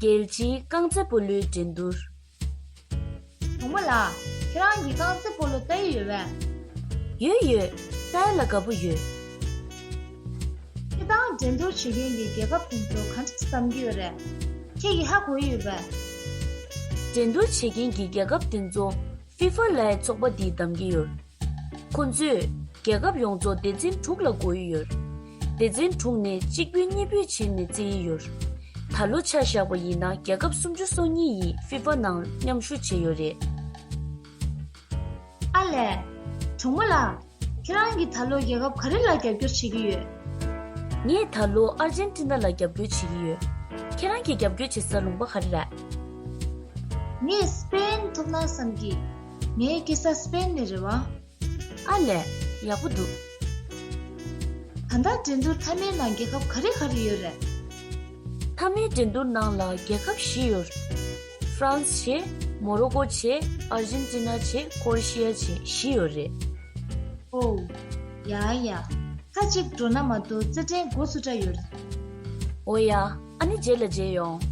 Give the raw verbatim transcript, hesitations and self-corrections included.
རྒྱལ་སྤྱིའི་རྐང་རྩེད་སྤོ་ལོའི་འགྲན་བསྡུར། གྲོགས་མོ་ལགས། ཁྱེད་རང་གིས་རྐང་རྩེད་སྤོ་ལོ་ལྟ་ཡི་ཡོད་པས། ཡོད་ཡོད། ལྟ་ཡ་ལ་དགའ་པོ་ཡོད། སྤྱིར་བཏང་འགྲན་བསྡུར་བྱེད་མཁན་གྱི་རྒྱལ་ཁབ་དེ་ཚོ་ག་འདྲ་བསམ་གྱི་ཡོད་རེད། ཁྱེད་ཀྱིས་ཧ་གོ་ཡི་ཡོད་པས། འགྲན་བསྡུར་བྱེད་མཁན་གྱི་རྒྱལ་ཁབ་དེ་ཚོ་ཧྥི་ཧྥ་ལའི་ཚོགས་པ་འདིས་བདམས་ཀྱི་ཡོད། ཁོ་ཚོས་རྒྱལ་ཁབ་ཡོངས་རྫོགས་སྡེ་ཚན་དྲུག་ལ་བགོ་ཡི་ཡོད། སྡེ་ཚན་དྲུག་ནས་གཅིག་པུས་གཉིས་པུས་བྱས་ནས་རྩེ་ཡི་ཡོད། ད་ལོ་ཆ་བཞག་པ་ཡིན་ན་རྒྱལ་ཁབ་སུམ་ཅུ་སོ་གཉིས་ཡིས་ཧྥི་ཧྥ་ནང་མཉམ་ཞུགས་བྱས་ཡོད་རེད། ཨ་ལས། གྲོགས་མོ་ལགས། ཁྱེད་རང་གིས་ད་ལོ་རྒྱལ་ཁབ་ག་རེ་ལ་རྒྱབ་སྐྱོར་བྱེད་ཀྱི་ཡོད། ངས་ད་ལོ་ཨར་ཇན་ཊི་ན་ལ་རྒྱབ་སྐྱོར་བྱེད་ཀྱི་ཡོད། ཁྱེད་རང་གིས་རྒྱབ་སྐྱོར་བྱེད་ས་ལུང་པ་ག་རེ་རེད། ངས་སི་པེན་ཐོབ་ན་བསམ་གྱི། ངའི་སྐྱེས་ས་སི་པེན་ནས་རེད་བ། ཨ་ལས། ཡག་པོ་འདུག་ད་ལྟ་འགྲན་བསྡུར་མཐའ་མའི་ནང་རྒྱལ་ཁབ་ག་རེ་ག་རེ་ཡོད་རེད། མཐའ་མའི་འགྲན་བསྡུར་ནང་ལ་རྒྱལ་ཁབ་བཞི་ཡོད། ཧྥ་རན་སི་བྱས། མོ་རོ་ཀོ་བྱས། ཨར་ཇན་ཊི་ན་བྱས། ཀོ་རོ་ཤི་ཡ་བྱས། བཞི་ཡོད་རེད། ཨོ། ཡ་ཡ། ཁ་ཅིག་འགྲོ་ན་མ་གཏོགས་རྩེད་འགྲན་འགོ་ཚུགས་འདྲ་ཡོད་རེད། ཨོ་ཡ། ཨ་ནི་རྗེས་ལ་མཇལ་ཡོང་།